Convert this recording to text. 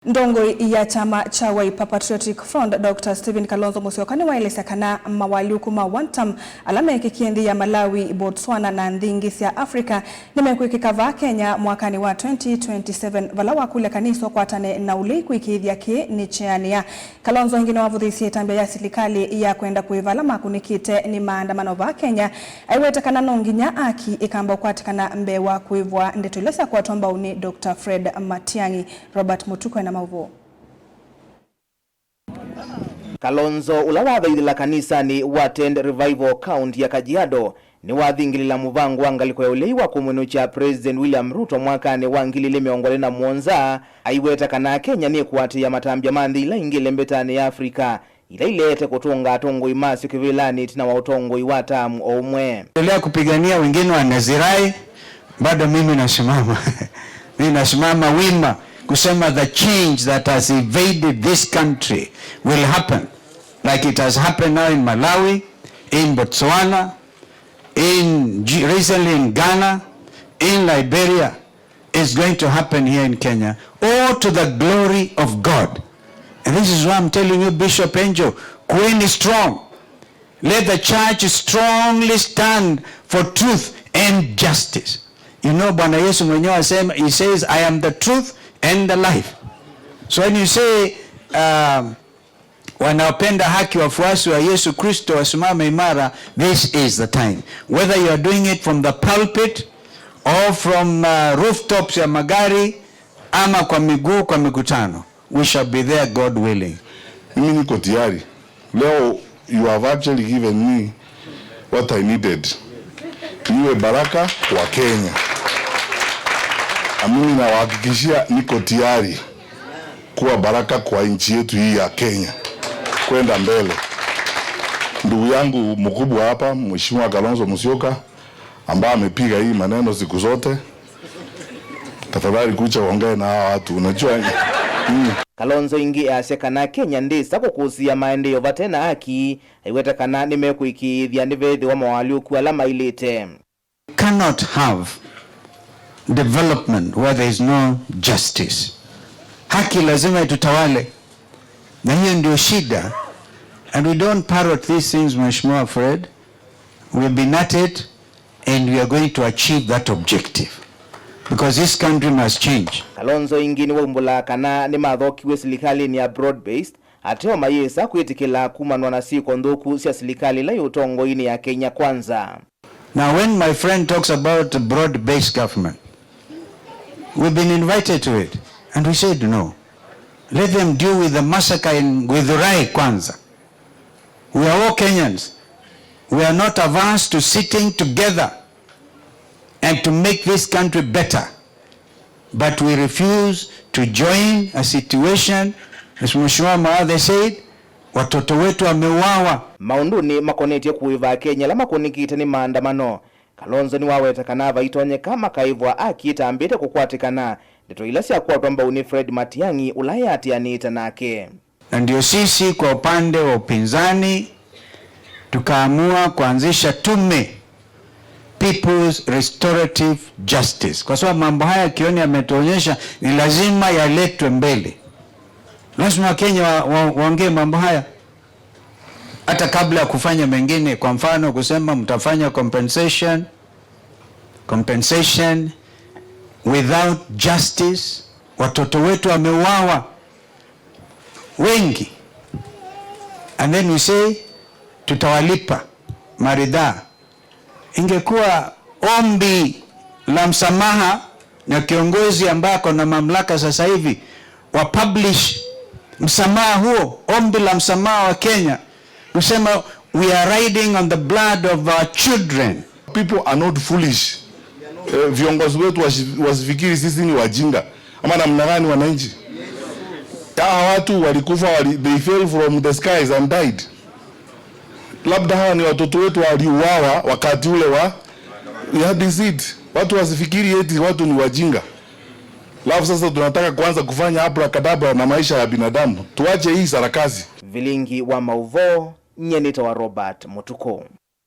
Ndongoi ya chama cha Wiper Patriotic Front Dr. Stephen Kalonzo Musyoka niwaelesya kana mawaliuku ma wantam ala mekikie nthi ya Malawi, Botswana na nthi ingi sya Africa nimekwikika vaa Kenya mwakani wa 2027 vala wakulya kanisa kwatane na ulei kwikithya ki ni cheania. Kalonzo ingi niwavuthiisye itambya ya silikali ya kwenda kuivala makunikite ni maandamano vaa Kenya aiweta kana no nginya aki ikamba ukwatikana mbee wa kuivwa ndeto ila sya kwatwa mbau ni Dr. Fred Matiang'i. Robert Mutuku na mauvo. Kalonzo ula wathaithila kanisani wa Tent Revival County ya Kajiado ni wathingilila muvango wa ngaliko ya ulei wa kumwinucha President William Ruto mwakani wa 2027 aiweta kana Kenya ni kuatia matambya ma nthi ila ingi lembetani ya Afrika ila ilete kutunga atongoi masyo kivilani tina wa utongoi wa tamu o umwe. Endelea kupigania, wengine wanazirai, bado mimi nasimama mimi nasimama wima kusema the change that has evaded this country will happen like it has happened now in Malawi, in Botswana, in recently in Ghana, in Liberia, is going to happen here in Kenya, all to the glory of God. And this is why I'm telling you, Bishop Angel, Queen is strong. Let the church strongly stand for truth and justice. You know, Bwana Yesu mwenyewe asema, he says, I am the truth and the life. So when you say wanaopenda haki wafuasi wa Yesu Kristo wasimame imara, this is the time. Whether you are doing it from the pulpit or from rooftops ya magari ama kwa miguu kwa mikutano, we shall be there, God willing. Mimi niko tayari. Leo you have actually given me what I needed. Niwe baraka kwa Kenya. Na mimi nawahakikishia niko tayari kuwa baraka kwa nchi yetu hii ya Kenya kwenda mbele. Ndugu yangu mkubwa hapa Mheshimiwa Kalonzo Musyoka ambaye amepiga hii maneno siku zote, tafadhali kuja uongee na hawa watu, unajua. Kalonzo ingi asya kana Kenya ndisa kukusia maendeleo vatena aki aiweta kana nimekwikithya nivethiwa mawaliuku ala mailite. Cannot have development where there is no justice. Haki lazima itutawale, na hiyo ndio shida. And we don't parrot these things, Mheshimiwa Fred. We've been at it and we are going to achieve that objective because this country must change. Kalonzo ingi niwaumbula kana nimathokiwe silikalini ya broad based ateo mayisa kwitikila kumanwa na siko nthuku sya silikali ila yutongoini ya Kenya Kwanza. Now when my friend talks about broad-based government, we've been invited to it and we said no. Let them deal with the massacre in Githurai kwanza. We are all Kenyans. We are not averse to sitting together and to make this country better. But we refuse to join a situation, as Mheshimiwa Maathe said, watoto wetu wameuawa. Maunduni makonetie kuiva Kenya la makunikite ni maandamano. Kalonzo ni waweta kana vaitonyeka makaivwa akiitambite kukwatikana ndeto ila syakwatwa mbau ni Fred Matiang'i ula yatianite nake. Na ndio sisi kwa upande wa upinzani tukaamua kuanzisha tume People's Restorative Justice, kwa sababu mambo haya Kioni ametuonyesha ni lazima yaletwe mbele. Lazima Wakenya waongee mambo haya hata kabla ya kufanya mengine. Kwa mfano kusema mtafanya compensation without justice. Watoto wetu wameuawa wengi, and then we say tutawalipa maridhaa. Ingekuwa ombi la msamaha na kiongozi ambaye ako na mamlaka sasa hivi wa publish msamaha huo, ombi la msamaha wa Kenya, kusema we are riding on the blood of our children. People are not foolish. Viongozi wetu wasifikiri sisi ni wajinga ama namna gani, wananchi? Hawa watu walikufa, they fell from the skies and died. Labda hawa ni watoto wetu waliuawa wakati ule wa it. Watu wasifikiri eti watu ni wajinga. Alafu sasa tunataka kuanza kufanya abracadabra na maisha ya binadamu. Tuache hii sarakasi. Vilingi wa Mauvo, nyenita wa Robert Mutuku.